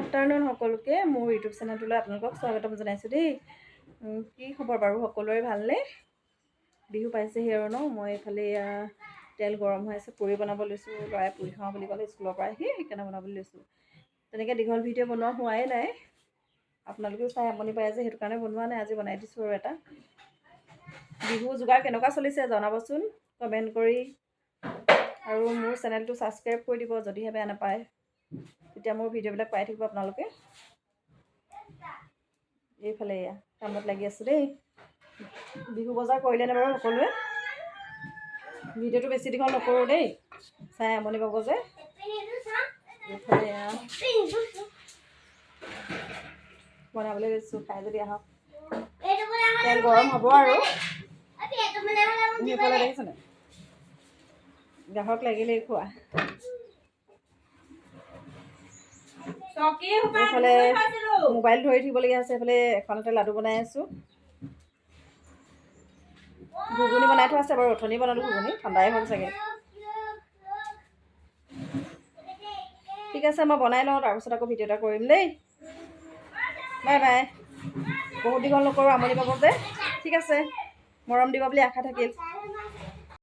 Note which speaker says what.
Speaker 1: Afternoon সকলোকে মোৰ YouTube চেনেলটোলৈ আপোনালোকক স্বাগতম জনাইছোঁ দেই। কি খবৰ বাৰু, সকলোৰে ভালনে? বিহু পাইছেহি আৰু ন। মই এইফালে এয়া তেল গৰম হৈ আছে, পুৰি বনাব লৈছোঁ। ল'ৰাই পুৰি খাওঁ বুলি ক'লে স্কুলৰ পৰা আহি, সেইকাৰণে বনাবলৈ লৈছোঁ। তেনেকৈ দীঘল ভিডিঅ' বনোৱা হোৱাই নাই, আপোনালোকেও চাই আমনি পাই যে, সেইটো কাৰণে বনোৱা নাই। আজি বনাই দিছোঁ আৰু এটা। বিহু যোগাৰ কেনেকুৱা চলিছে জনাবচোন কমেণ্ট কৰি আৰু মোৰ চেনেলটো ছাবস্ক্ৰাইব কৰি দিব যদিহে বেয়া নাপায়। তেতিয়া মোৰ ভিডিঅ'বিলাক পাই থাকিব আপোনালোকে। এইফালে এয়া কামত লাগি আছোঁ দেই। বিহু বজাৰ কৰিলেনে বাৰু সকলোৱে? ভিডিঅ'টো বেছি দীঘল নকৰোঁ দেই, চাই আমনি পাব যে। এইফালে এয়া বনাবলৈ লৈছোঁ, খাই যদি আহক। তেল গৰম হ'ব আৰু। সেইফালে দেখিছেনে, গ্ৰাহক লাগিলেই খোৱা। এইফালে মোবাইল ধৰি থাকিবলগীয়া হৈছে। এইফালে এখনতে লাডু বনাই আছোঁ, ঘুগুনি বনাই থোৱা আছে বাৰু। অথনি বনালোঁ ঘুগুনি, ঠাণ্ডাই হ'ল চাগে। ঠিক আছে, মই বনাই লওঁ, তাৰপিছত আকৌ ভিডিঅ' এটা কৰিম দেই। Bye bye. বহুত দীঘল নকৰোঁ, আমনি পাব যে। ঠিক আছে, মৰম দিব বুলি আশা থাকিল।